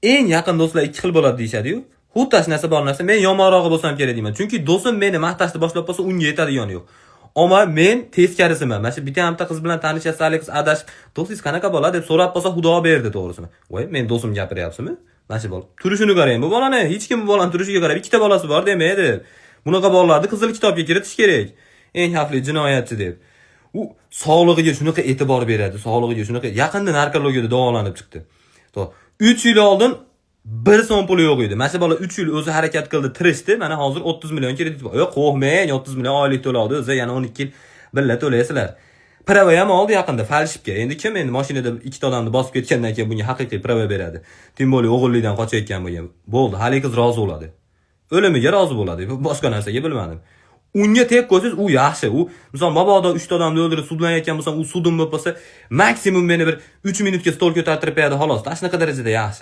Eng yaqin do'stlar ikki xil bo'ladi deyishadi-yu. Xuddi shu narsa bor narsa. Men yomonrog'i bo'lsam kerak deyman. Chunki do'stim meni maqtashni boshlab qolsa, unga yetadigani yo'q. Ammo men teskarisiman. Mana shu bitta qiz bilan tanishasiz, haligi qiz adashib, "Do'stingiz qanaqa bola?" deb so'rab qolsa, Xudo berdi to'g'risini. Voy, men do'stim gapiryapsizmi? Mana shu bola. Turishini qarang, bu bolani hech kim bu bolani turishiga qarab ikkita bolasi bor demaydi. Bunaqa bolalarni qizil kitobga kiritish kerak. Eng xavfli jinoyatchi deb. U sog'lig'iga shunaqa e'tibor beradi, sog'lig'iga shunaqa. Yaqinda narkologiyada davolanib chiqdi. To 3 yil oldin 1 so'm puli yo'q edi. Mana shu bola 3 yil o'zi harakat qildi, tirishdi. Mana hozir 30 million kredit bor. Yo'q, qo'rqmang, 30 million oylik to'lovdi, o'zi yana 12 yil birga to'laysizlar. Права ham oldi yaqinda фальшивка. Endi kim endi mashinada ikkita odamni bosib ketgandan keyin bunga haqiqiy права beradi? Тем более o'g'irlikdan qochayotgan bo'lgan. Bo'ldi, haligi qiz rozi bo'ladi. O'limiga rozi bo'ladi. Boshqa narsaga bilmadim. Unga tek qo'ysangiz, u yaxshi. U misol mabodo 3 ta odamni o'ldirib sudlanayotgan bo'lsam, u sudim bo'lib qolsa, maksimum meni bir 3 minutga stol ko'tartirib beradi xolos. Shunaqa darajada yaxshi.